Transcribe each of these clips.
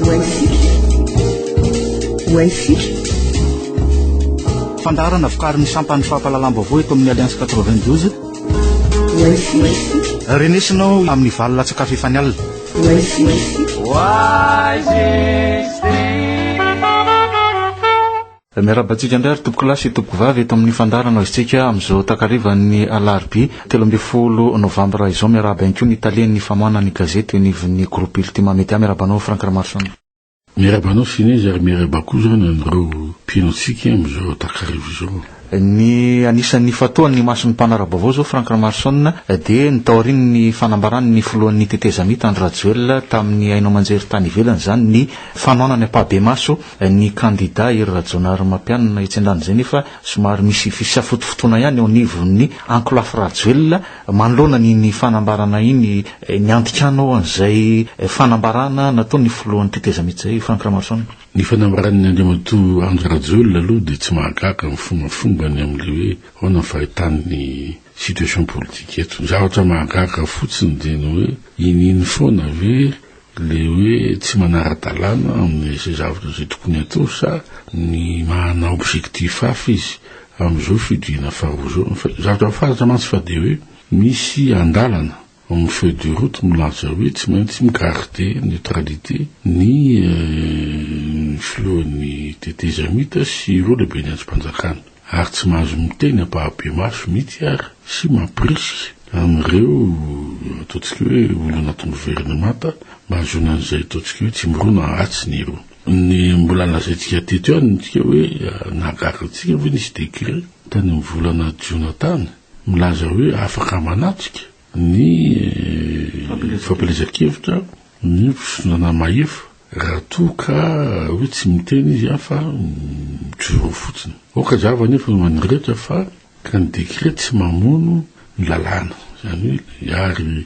Ho haintsika. Fandaharana vokarin'ny sampan'ny fampahalalam-baovao eto amin'ny Alliance 92. Ho haintsika. Renesinao amin'ny valo latsaka fahefany alina. Ho haintsika. Miarahaba antsika indray ry tompokolahy sy tompokovavy eto amin'ny fandaharana isika amin'izao takarivan'ny alarobia 13 novambra izao. Miarahaba ihany koa ny talen'ny famoahana ny gazety eo anivon'ny groupe Ultima Media. Miarahaba anao Franck Ramaroson. Miarahaba anao Sinez ary miarahaba koa izany an'ireo mpino antsika amin'izao takariva izao. Ny anisan'ny nifantohan'ny mason'ny mpanara-baovao izao Franck Ramaroson dia ny taorian'ny fanambaran'ny filohan'ny tetezamita Andry Rajoelina tamin'ny haino aman-jery tany ivelany izany ny fanohanany ampahibemaso ny kandida Hery Rajaonarimampianina. Etsy andanin'izay nefa somary misy fisafotofotoana ihany eo anivon'ny ankolafy Rajoelina manoloana an'iny fanambarana iny. Ny andikanao an'izay fanambarana nataon'ny filohan'ny tetezamita izay Franck Ramaroson? Ny fanambaran'ny Andriamatoa Andry Rajoelina aloha dia tsy mahagaga amin'ny fombafombany amin'ilay hoe ahoana ny fahitany ny situation politique eto. Ny zavatra mahagaga fotsiny dia ny hoe iniany foana ve ilay hoe tsy manara-dalàna amin'izay zavatra izay tokony hatao sa ny manana objectif hafa izy amin'izao fidiana faharoa izao. Fa zavatra fantatra mantsy fa dia hoe misy andalana Ao amin'ny feuille de route milaza hoe tsy maintsy mi-garder neutralité ny filohan'ny tetezamita sy ireo lehiben'ny andrim-panjakana ary tsy mahazo miteny ampahabemaso mihitsy ary sy mampirisika an'ireo ataontsika hoe olona anatin'ny governemanta mba hahazoana an'izay ataontsika hoe tsy mirona atsy ny eroa. Ny mbola lazaintsika teto ihany ny tsika hoe nahagaga antsika ve nisy décret tany amin'ny volana jiona tany milaza hoe afaka manatrika ny fampielezan-kevitra ny fitondrana mahefa raha toa ka hoe tsy miteny izy fa mijoro fotsiny. Aoka hazava anefa ny ho an'ny rehetra fa ka ny décret tsy mamono ny lalàna, izany hoe ary ny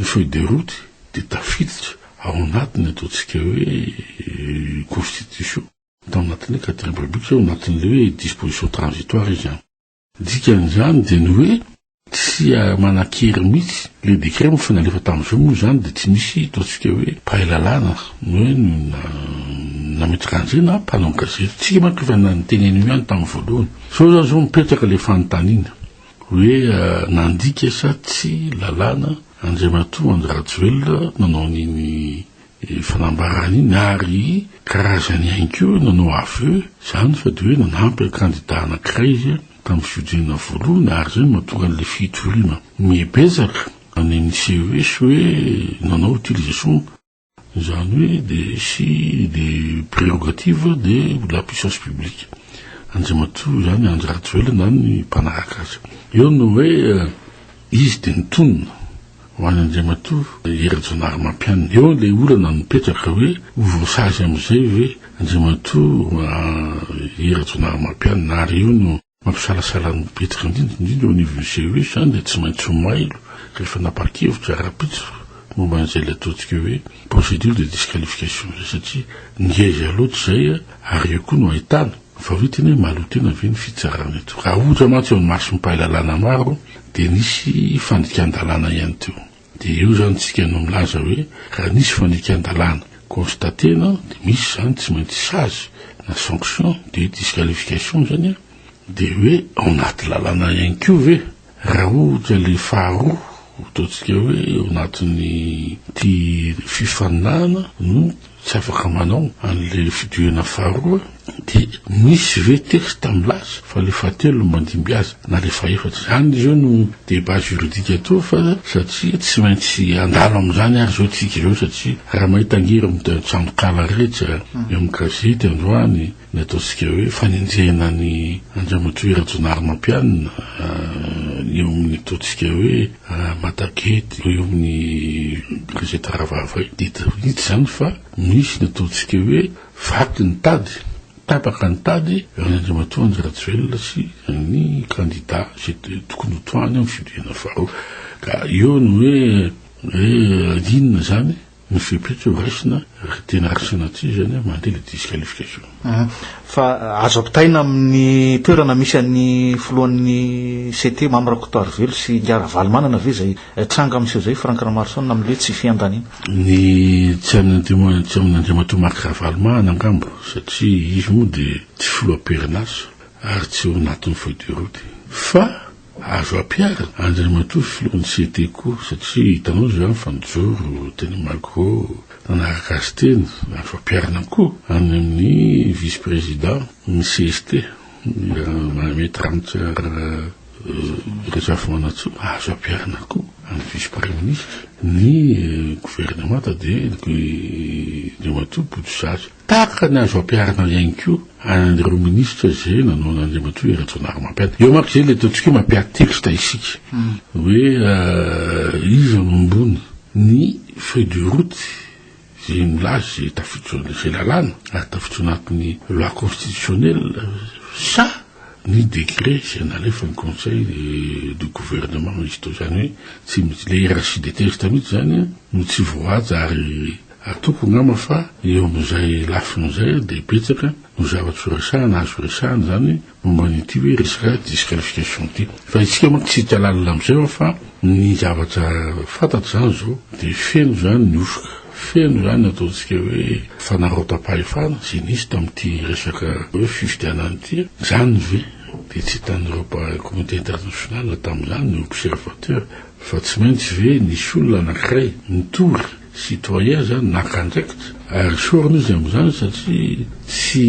feuille de route dia tafiditra ao anatin'ny ataontsika hoe constitution, tao anatin'ny quatrième république, ao anatin'ilay hoe disposition transitoire izy an. Dikan'izany dia ny hoe tsy manan-kery mihitsy ilay décret moa fa nalefa tamin'izao moa izany dia tsy misy ataontsika hoe mpahay lalàna ny hoe nametraka an'izay na mpanao gazety. Tsika manko efa niteny an'io ihany tamin'ny voalohany. Izao izany izao mipetraka ilay fanontaniana hoe nandika sa tsy lalàna Andriamatoa Andry Rajoelina nanao an'iny fanambarana iny ary karazany ihany koa nanao aveu izany fa dia hoe nanampy kandida anankiray izy tamin'ny fihodinana voalohany ary izay no mahatonga an'ilay fitoriana mibetsaka any amin'ny CES hoe nanao utilisation izany hoe de sy de prérogative de la puissance publique Andriamatoa izany Andry Rajoelina na ny mpanaraka azy eo no hoe Izy dia nitonona ho an'i Andriamatoa Hery Rajaonarimampianina. Eo ilay olana nipetraka hoe ho voasazy amin'izay ve Andriamatoa Hery Rajaonarimampianina ary io no mampisalasala ny betsaka indrindra, indrindra eo anivon'ny CES izany dia tsy maintsy ho mailo rehefa nanapa-kevitra rahampitso momba an'izay ilay ataontsika hoe procédure de disqualification izay satria ngeza loatra izay ary eo koa no ahitana Fa hoe tena hoe mahaleo tena ve ny fitsarana eto? Raha ohatra mantsy eo imason'ny mpahay lalàna maro dia nisy fandikan-dalàna ihany teo. Dia eo izany tsika no milaza hoe raha nisy fandikan-dalàna constater-na dia misy izany tsy maintsy sazy na sanction dia disqualification izany an. Dia hoe ao anaty lalàna ihany koa ve raha ohatra ilay faharoa ataontsika hoe ao anatin'ny ity fifaninanana no tsy afaka manao an'ilay fidiana faharoa dia misy ve texte milaza fa ilay fahatelo no mandimby azy na ilay fahefatra? Izany izao no débat juridique atoa fa satria tsy maintsy handalo amin'izany ary izao tsika izao satria raha mahita angery amin'ny tranonkala rehetra eo amin'ny gazety androany ny ataontsika hoe fanenjehana an'i Andriamatoa Rajaonarimampianina eo amin'ny ataontsika hoe Madagate, eo amin'ny gazety Rahavavay dia hita izany fa misy ny ataontsika hoe vaky ny tady, tapaka ny tady eo amin'i Andriamatoa Andry Rajoelina sy ny kandida izay tokony ho tohany amin'ny fihodinana faharoa. Ka eo ny hoe hoe inona izany? ny fepetra ho raisina raha tena raha sanatria izany mandeha ilay disqualification. Fa azo ampitaina amin'ny toerana misy an'ny filohan'ny CT Mamy Rakotoarivelo sy Ingahy Ravalomanana ve izay tranga miseho izay Franck Ramaroson amin'ny hoe tsy fiandaniana? Ny tsy amin'Andriamatoa Marc Ravalomanana angamba satria izy moa dia tsy filoha am-perinasa ary tsy ao anatin'ny feuille de route fa Azo ampiharina Andriamatoa filohan'ny CT koa satria hitanao izany fa nijoro teny Magro nanaraka azy teny, azo ampiharina koa any amin'ny vice président ny cst Maître Hanitra Razafimanantsoa, azo ampiharina koa any vice premier ministre ny gouvernemanta dia Andriamatoa Botozaza. Tahaka ny azo ampiharina ihany koa an'ireo minisitra izay nanao an'Andriamatoa Hery Rajaonarimampianina. Eo manko izay ilay ataontsika hoe mampiady texte isika hoe iza no ambony, ny feuille de route izay milaza izay tafiditra izay lalàna ary tafiditra ao anatin'ny loi constitutionnelle sa ny décret izay nalefan'ny conseil du gouvernement izy teo izany hoe tsy ilay hiérarchie des textes mihitsy izany no tsy voahaja ary Ataoko angamba fa eo amin'izay lafiny izay dia betsaka no zavatra ho resahana, azo resahana izany momba an'ity hoe resaka disqualification ity. Fa isika manko tsy hita lalina amin'izay ao fa ny zavatra fantatra izany izao dia feno izany ny hosoka, feno izany ny ataontsika hoe fanararaotam-pahefana izay nisy tamin'ity resaka hoe fifidianana ity. Izany ve dia tsy hitan'ireo communauté internationale tamin'izany, ny observateur, fa tsy maintsy ve nisy olona anankiray nitory Citoyen zany naka andraikitra ary esorina izy amin'izany satria tsy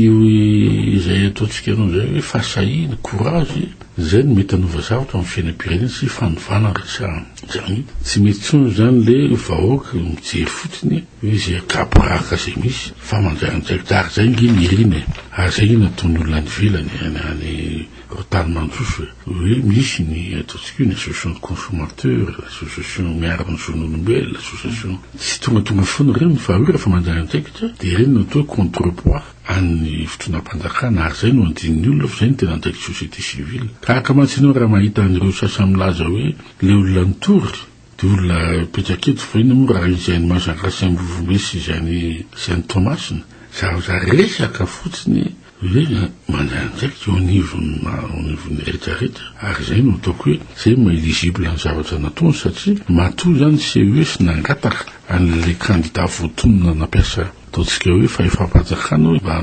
izay ataontsika anao izay hoe fahasahiana, courage, izay no mety hanova zavatra amin'ny fiainam-pirenena sy fanovana resahana. Izany hoe tsy mety intsony izany le vahoaka mijery fotsiny hoe izay gaboraraka izay misy fa mandray andraikitra ary izay ange ny irina e! Ary izay ange nataon'ny olona any ivelany any Ireo tany mandroso e! Hoe misy ny ataontsika hoe ny association de consommateurs, association miaro ny zon'olombelona, association tsy tongatonga foana ireny fa hoe rehefa mandray andraikitra dia ireny no atao hoe contrepoids an'ny fitondram-panjakana ary izay no andin'ny olona fa izay no tena andraikitry société civile. Gaga mantsy ianao raha mahita an'ireo sasany milaza hoe ilay olona nitory dia olona mipetraka eto fa inona moa raha izay any Majunga sy Ambovombe sy izay any sy any Toamasina. Zavatra resaka fotsiny Hoe mandray andraikitra eo anivon'ny eo anivon'ny rehetra rehetra ary izay no ataoko hoe izay no maha eligible ny zavatra nataony satria matoa izany CES nangataka an'ilay kandida voatonona nampiasa ataontsika hoe fahefam-panjakana hoe mba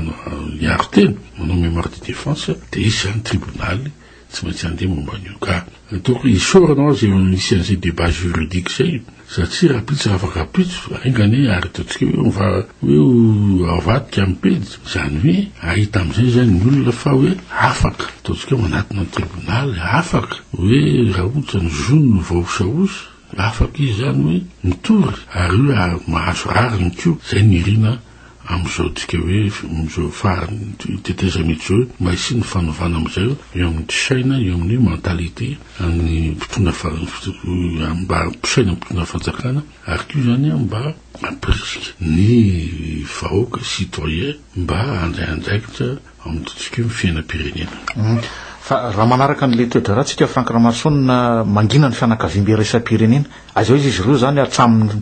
hiaro tena manao mémoire de défense dia hisy izany tribonaly tsy maintsy handeha momba an'io ka ataoko hoe isaorana aho izay nisy an'izay débat juridique izay satria rahampitso raha afaka rahampitso enga anie ary ataontsika hoe mva hoe ho avadika amin'ny pejy izany hoe hahita amin'izay izany ny olona fa hoe afaka ataontsika hoe manatona ny tribonaly afaka hoe raha ohatra ny zony no voaosaosa afaka izy izany hoe mitory ary hoe mahazo rariny koa izay no irina amin'izao dika hoe amin'izao faran'ny tetezamita izao hoe mba hisian'ny fanovana amin'izay eo amin'ny saina, eo amin'ny mentalité an'ny mpitondra mba hampisaina ny mpitondra fanjakana ary koa izany mba hampirisika ny vahoaka citoyen mba handray andraikitra amin'ny ataontsika hoe fiainam-pirenena. Fa raha manaraka an'ilay toe-draharaha tsika Franck Ramaroson mangina ny fianakaviambe iraisam-pirenena. Aiza ho aiza izy ireo izany hatramin'ny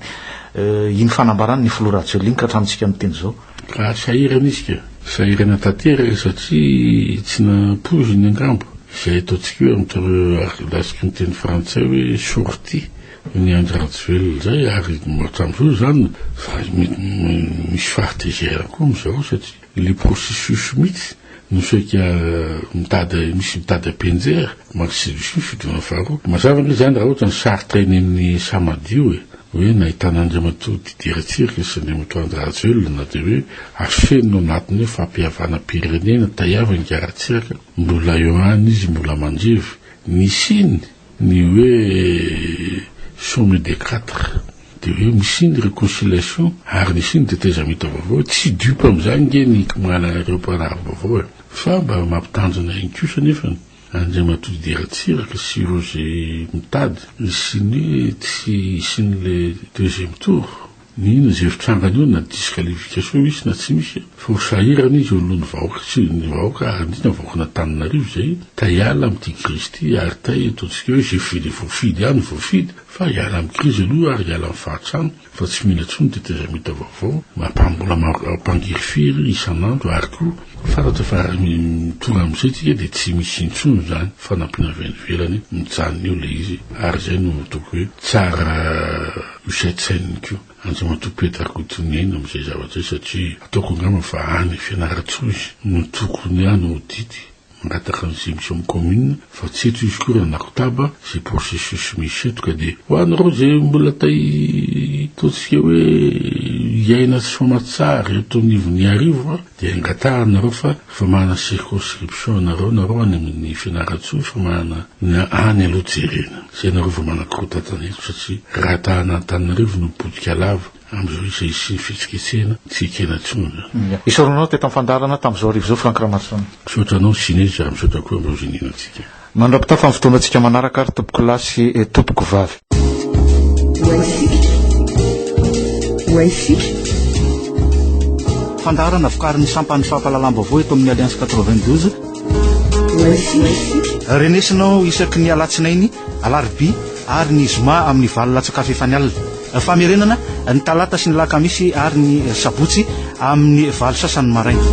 iny fanambarany ny filoha Rajoelina iny ka hatramintsika miteny izao? Ka sahirana izy ka. Sahirana tanteraka satria tsy nampoiziny angamba izay ataontsika hoe entre lasiky ny teny frantsay hoe sortie ny Andry Rajoelina izay ary hatramin'izao izany misy fahatezerana koa amin'izao satria Le processus mitsy no saika mitady misy mitady ampianjera mantsy misy ny fitondrana faharoa. Mazava ange izany raha ohatra ny sary teny amin'ny Samadio e, hoe nahitana Andriamatoa Didier Ratsiraka sy Andriamatoa Andry Rajoelina na dia hoe afenina ao anatin'ny hoe fampihavanam-pirenena taiavany ingahy Ratsiraka mbola eo ihany izy mbola mandrevy. Nisy ny hoe sommet des quatre. Dia hoe misy ny reconciliation ary nisy ny tetezamita vaovao, tsy dupe amin'izany nge ny manana ireo mpanara-baovao e! Fa mba mampitandrina ihany kosa anefa Andriamatoa Didier Ratsiraka sy ireo izay mitady hisian'ny hoe tsy hisian'ilay deuxième tour, ny inona izay fitrangany eo na disqualification misy na tsy misy fa ho sahirana izy eo anoloan'ny vahoaka sy ny vahoaka ary indrindra ny vahoakan'Antananarivo izay te hiala amin'ity crise ity ary te ataontsika hoe izay voafidy ihany voafidy. Fa hiala amin'ny krizy aloha ary hiala amin'ny fahantrana fa tsy mila intsony tetezamita vaovao mba mbola mampangirifiry isan'andro ary koa fantatra fa raha tonga amin'izay tsika dia tsy misy intsony izany fanampiana avy any ivelany, mijanona eo ilay izy ary izay no ataoko hoe tsara ho saintsaininy koa Andriamatoa Pety Rakotoniaina amin'izay zavatra izay satria ataoko angamba fa any Fianarantsoa izy no tokony hanao didy Mangataka an'izay misy ao amin'ny commune fa tsy eto izy koa raha nakotaba izay processus misy eto ka dia ho anareo izay mbola tay ataontsika hoe hiaina soamatsara eto anivon'ny Iarivo a dia angatahanareo fa efa manana circonscription anareo nareo any amin'ny Fianarantsoa efa manana ny any aloha jerena izay nareo vao manakorontatana eto satria raha tahana Antananarivo no potika lava Amin'izao izay hisian'ny fihetsiketsehana tsy ekena intsony izany. Isaorana anao teto amin'ny fandaharana tamin'izao hariva izao Franck Ramaroson. Misaotra anao Sinezy ary misaotra koa amin'ireo izay nihaino antsika. Mandra-pitafa amin'ny fotoanantsika manaraka ary tompokolahy sy tompokovavy. Fandaharana vokarin'ny sampan'ny fampahalalam-baovao eto amin'ny Alliance 92. Renesinao isaky ny alatsinainy, alarobia ary ny zoma amin'ny valo latsak'afo efany alina. Famerenana, ny talata sy ny lakamisy ary ny sabotsy amin'ny valo sasany maraina.